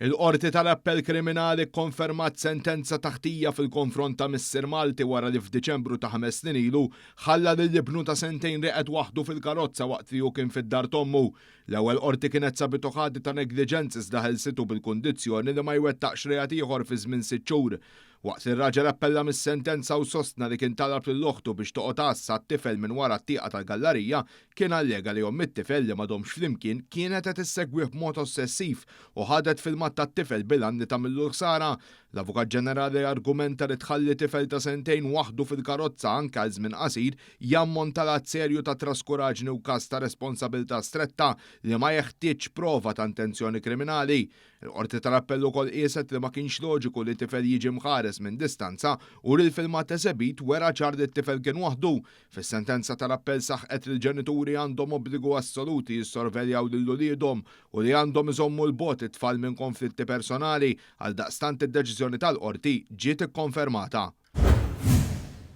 Il-Qorti tal-Appell Kriminali kkonfermat sentenza ta' ħtija fil-konfront ta' missier Malti wara li f'Diċembru ta' ħames snin ilu ħalla lil ibnu ta' sentejn rieqed waħdu fil-karozza waqt li hu kien fid-dar t'ommu. L-ewwel Qorti kienet sabitu ħati ta' negliġenza iżda ħelsitu bil-kundizzjoni li ma jwettaqx reat ieħor fi żmien sitt xhur. Waqt li r-raġel appella mis-sentenza u sostna li kien talab lil oħtu biex toqgħod għassa għat-tifel minn wara t-tieqa tal-gallarija, kien allega li omm it-tifel, li m'għadhomx flimkien, kienet qed issegwih b'mod ossessiv u ħadet filmat tat-tifel bil-għan li tagħmillu l-ħsara. L-Avukat Ġenerali argumenta li tħalli tifel ta' sentejn waħdu fil-karozza anke għal żmien qasir jammonta għal att serju ta' traskuraġni u każ ta' responsabilità stretta li ma jeħtieġx prova ta' intenzjoni kriminali. Il-Qorti tal-Appell ukoll qieset li ma kienx loġiku li tifel jiġi mħares minn distanza u li l-filmat esebit wera ċar li t-tifel kien waħdu. Fis-sentenza tal-appell saħqet li l-ġenituri għandhom obbligu assolut li jissorveljaw lil uliedhom u li għandhom iżommu 'l bogħod it-tfal minn konflitti personali, għaldaqstant id-deċiżjoni tal-Qorti ġiet ikkonfermata.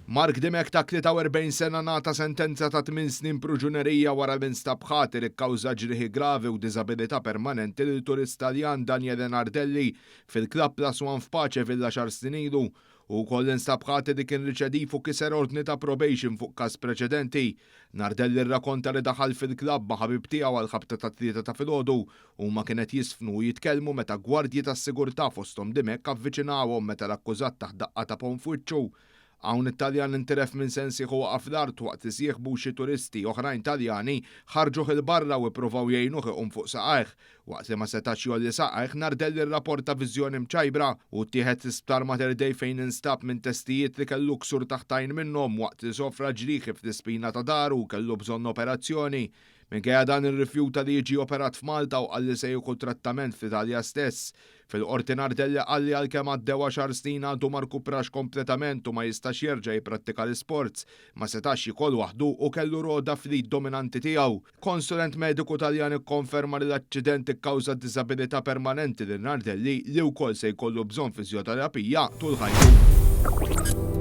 Mark Dimech ta' 43 sena ngħata sentenza ta' tminn snin pruġunerija wara li nstab ħati li kkawża ġrieħi gravi u diżabilità permanenti lil turist Taljan Daniele Nardelli fil-Club Plus One f'Pace Villa xahar snin ilu. Hu wkoll instab ħati li kien riċediv u kiser ordni ta' probation fuq każ preċedenti. Nardelli rrakonta li daħal fil-klabb ma' ħabib tiegħu għall-ħabta tat-tlieta ta' filgħodu. Huma kien qed jiżfnu u jitkellmu meta gwardji tas-sigurtà fosthom Dimech avviċinawhom meta l-akkużat tah daqqa ta' ponn f'wiċċu. Hawn it-Taljan intilef minn sensih u waqa' fl-art waqt li sieħbu u xi turisti oħrajn Taljani ħarġuh 'il barra u ippruvaw jgħinuh iqum fuq saqajh. Waqt li ma setax jgħolli saqajh, Nardelli rrapporta viżjoni mċajbra u ttieħed l-Isptar Mater Dei fejn instab minn testijiet li kellu ksur taħt għajn minnhom waqt li sofra ġrieħi fl-ispina ta' dahru u kellu bżonn operazzjoni. Minkejja dan irrifjuta li jiġi operat f'Malta u qal li se jieħu trattament fl-Italja stess. Fil-Qorti Nardelli qal li għalkemm għaddew għaxar snin għadu ma rkuprax kompletament u ma jistax jerġa' jipprattika l-isports, ma setax jiekol waħdu u kellu rogħda fl-id dominanti tiegħu. Konsulent mediku Taljan ikkonferma li l-aċċident ikkawża diżabilità permanenti lil Nardelli li wkoll se jkollu bżonn fiżjoterapija tul ħajtu.